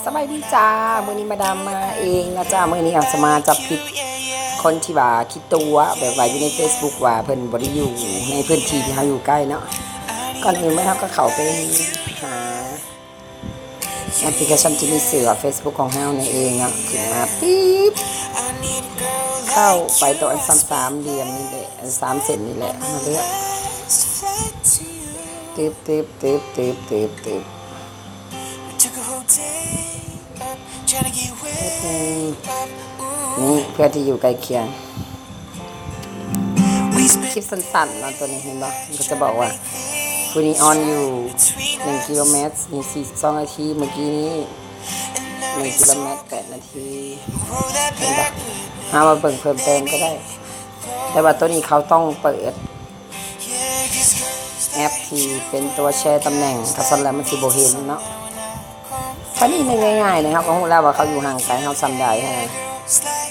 ສະບາຍດີຈ້າ ມື້ນີ້ມາດາມມາເອງນະຈ້າ. ມື້ນີ້ເຮົາຈະມາຈັບຜິດຄົນທີ່ວ່າຂີ້ຕົວະ ແບບວ່າຢູ່ໃນເຟສບຸກວ່າເພິ່ນບໍ່ໄດ້ຢູ່ໃນພື້ນທີ່ທີ່ເຮົາຢູ່ໃກ້ເນາະ. ກ່ອນອື່ນເຮົາກໍເຂົ້າໄປຫາແອັບພລິເຄຊັນທີ່ມີຊື່ວ່າເຟສບຸກຂອງເຮົານີ້ເອງເນາະ. ຂຶ້ນມາປິບ ເຂົ້າໄປຕົວອັນສາມ ສາມຫຼ່ຽມນີ້ແຫຼະ ອັນສາມເສັ້ນນີ້ແຫຼະ ມາເລືອກ ຕຶບ ຕຶບ ຕຶບ ຕຶບ ຕຶບ ຕຶບ ນີ້ເພື່ອທີ່ຢູ່ໃກ້ຄຽງ. ຄລິບສັ້ນໆເນາະ ຕົວນີ້ເຫັນບໍ່ ມັນກໍຈະບອກວ່າຜູ້ນີ້ອອນຢູ່ໜຶ່ງກິໂລແມັດ ນີ້ສີ່ສິບສອງນາທີ ເມື່ອກີ້ນີ້ໜຶ່ງກິໂລແມັດແປດນາທີ ເຫັນບໍ່. ເຮົາມາເບິ່ງເພີ່ມເຕີມກໍໄດ້ ແຕ່ວ່າຕົວນີ້ເຂົາຕ້ອງເປີດ ແອັບທີ່ເປັນຕົວແຊຕຳແໜ່ງ ຖ້າຊັ້ນແລ້ວມັນຊິບໍ່ເຫັນເນາະ. ອັນນີ້ງ່າຍໆ ເຮົາກໍຮູ້ແລ້ວວ່າເຂົາຢູ່ຫ່າງໄກເຮົາສ່ຳໃດຫັ້ນນະ.